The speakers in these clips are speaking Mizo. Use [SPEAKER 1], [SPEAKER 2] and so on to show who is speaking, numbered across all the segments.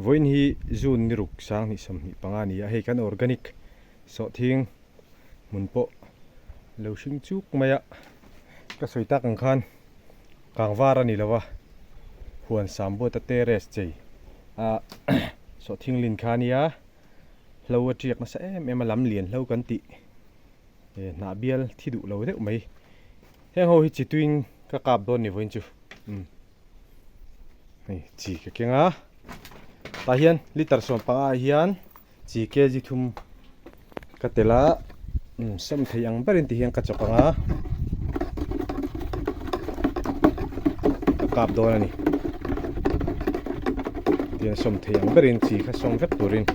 [SPEAKER 1] Vawiin hi June ni ruk sanghnih 25 a ni a, hei kan organic sawhthing hmun pawh lo hring chuk mai a, ka sawi tak ang khan kang var a ni lo a, huan sambuata terrace chei a sawhthing lin kha a nia, hlo a tiak nasa em em a lam lian hlo kan tih hnah bial thi duh lo deuh mai. Heng ho hi chi tuiin ka kap dawn ni vawiin chu umm hei chi ka keng a tah hian liter 15 ah hian chi kg thum ka tel a umm sawm thei ang berin ti hian ka chawk ang a ka kap dawn a ni tihian sawm thei ang berin chi kha sawm vek turin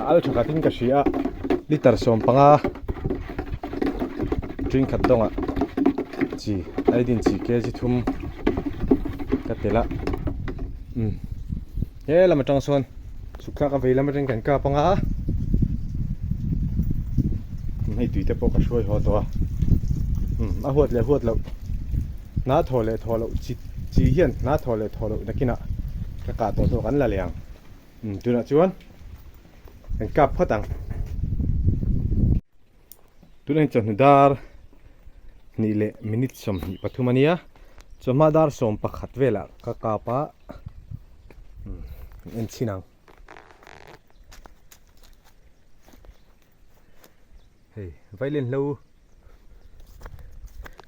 [SPEAKER 1] a al tha khatin ka hria a liter 15 ṭing khat dawngah chi aidin chi kg thum ka tel a umm he lam atang sawn chhuk thlak a vei lam atangin kan kap anga hei tui te pawh ka hruai haw tawh a umm a huat leh huat loh hna thaw leh thaw loh chi chi hian hna thaw leh thaw loh nakinah ka kah tawh tawh kan la leh ang umm tunah chuan kan kap phawt ang. Tunah hian chawhnu dar hnih leh minute 23 a nia chawhma dar 11 velah ka kap a umm en chhin ang hei violin hlo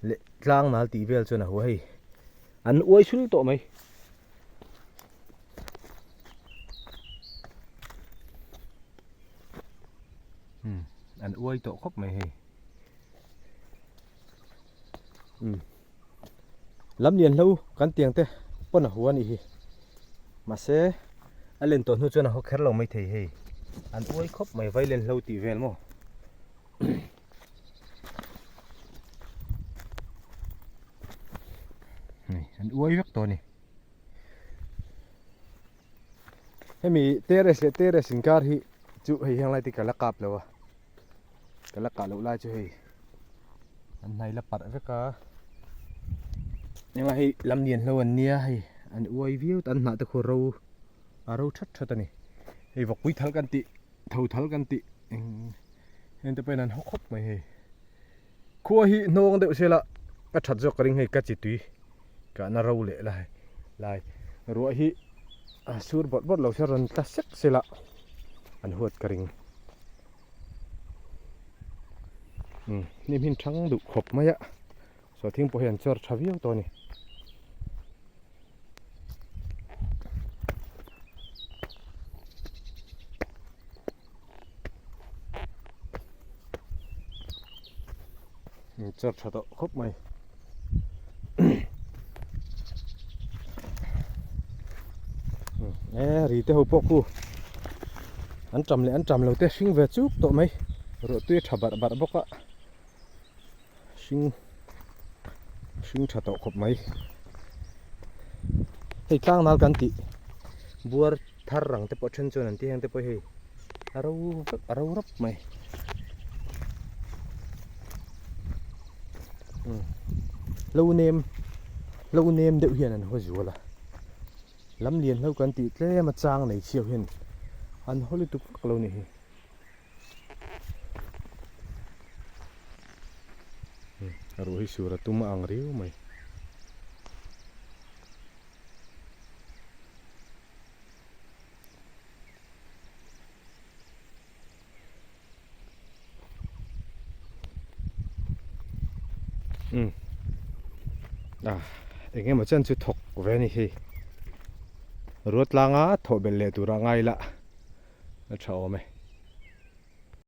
[SPEAKER 1] leh tlang nal tih vel chuan a hua hei an uai sul tawh mai. Umm an uai tawh khawp mai hei umm lam lian hlo kan tiang te pawn a hua a nih hi mahse a len tawh hnu chuan a haw kher lo mai thei hei an uai khawp mai vailen hlo tih vel maw hei an uai vek tawh a ni. Hemi terrace leh terrace inkar hi chu hei heng lai te ka la kap lo a ka la kah loh lai chu hei an hnai la parh vek a engah hei lam lian hlo an nia hei an uai viau an hnah te khu ro a ro that that a ni hei vawkpui thal kan tih tho thal kan tih eng heng te pawhin an haw khawp mai hei khua hi hnawng deuh sela ka that zawk ka ring hei ka chi tui kahna ro leh lai lai ruah hi a sur bawrh bawrh lo se rawn tla sek sela an huat ka ring umm hnim hi thang duh khawp mai a sawhthing pawh hi an chawr tha viau tawh a ni. Chawr tha tawh khawp mai. E ri te ho pawh khu an tam leh an tam lo te hring ve chuk tawh mai ruah tui a tha barh barh bawk a hring hring tha tawh khawp mai hei tlang nal kan tih buar thar rang te pawh then chuan an ti heng te pawh hei a ro vek a ro rap mai lo nem lo nem deuh hian an haw zual a lam lian hlo kan tih tlem a chang nei chhiau hian an haw lutuk vak lo ni hi. A ruh hi sur a tum a ang riau mai. Umm ah eng emaw chen chu thawk ve a ni hi ruat tlanga thawh belh leh tura ngai lah a tha awm e.